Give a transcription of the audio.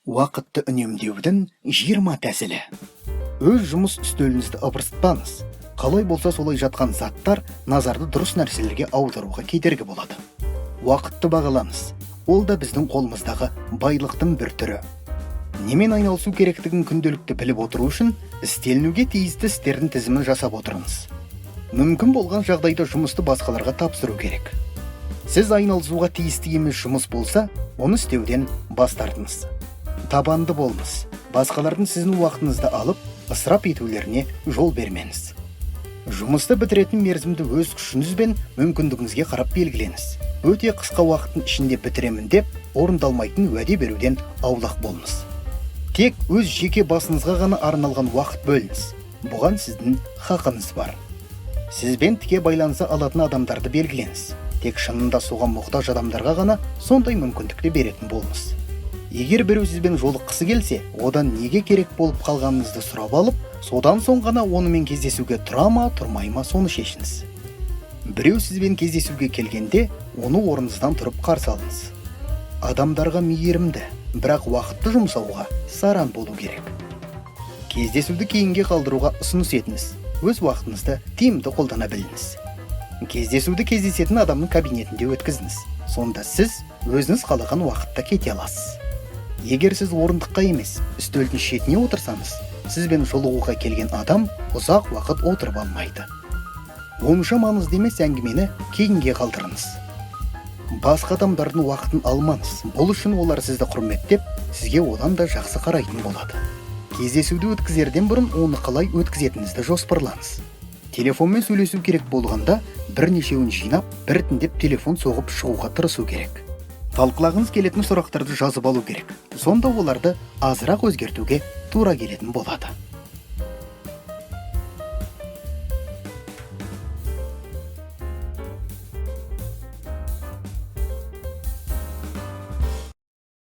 Уақытты үнемдеудің 20 тәсілі. Өз жұмыс үстеліңізді ыбырсытпаңыз. Қалай болса солай жатқан заттар назарды дұрыс нәрселерге аударуға кедергі болады. Уақытты бағалаңыз. Ол да біздің қолымыздағы байлықтың бір түрі. Немен айналысу керектігін күнделікті біліп отыру үшін істелінуге тиісті істердің тізімін жасап отырыңыз. Мүмкін болған жағдайда жұмысты басқаларға тапсыру керек. Сіз айналысуға тиісті емес жұмыс болса, оны істеуден бас тартыңыз. Табанды болыңыз. Басқалардың сіздің уақытыңызды алып, ысырап етулеріне жол бермеңіз. Жұмысты бітіретін мерзімді өз күшіңіз бен мүмкіндігіңізге қарап белгілеңіз. Өте қысқа уақыттың ішінде бітіремін деп орындалмайтын уәде беруден аулақ болыңыз. Тек өз жеке басыңызға ғана арналған уақыт бөліңіз. Бұған сіздің хақыңыз бар. Сізбен тіке байланыса алатын адамдарды белгілеңіз. Тек шынында соған мұқтаж адамдарға ғана сондай мүмкіндікті беретін болыңыз. Егер біреу сізбен жолыққысы келсе, одан неге керек болып қалғаныңызды сұрап алып, содан соң ғана онымен кездесуге тұра ма, тұрмай ма, соны шешіңіз. Біреу сізбен кездесуге келгенде, оны орныңыздан тұрып қарсы алыңыз. Адамдарға мейірімді, бірақ уақытты жұмсауға саран болу керек. Кездесуді кейінге қалдыруға ұсыныс етіңіз. Өз уақытыңызды тиімді қолдана біліңіз. Кездесуді кездесетін адамның кабинетінде өткізіңіз. Сонда сіз өзіңіз қалаған уақытта кете аласыз. Егер сіз орындыққа емес, үстелдің шетіне отырсаңыз, сізбен жолығуға келген адам ұзақ уақыт отырып алмайды. Онша маңызды емес әңгімені кейінге қалдырыңыз. Басқа адамдардың уақытын алмаңыз. Бұл үшін олар сізді құрметтеп, сізге одан да жақсы қарайтын болады. Кездесуді өткізерден бұрын оны қалай өткізетініңізді жоспарлаңыз. Телефонмен сөйлесу керек болғанда, бірнешеуін жинап, біртіндеп телефон соғып шығуға тырысу керек. Талқылағыңыз келетін сұрақтарды жазып алу керек. Сонда оларды азырақ өзгертуге тура келетін болады.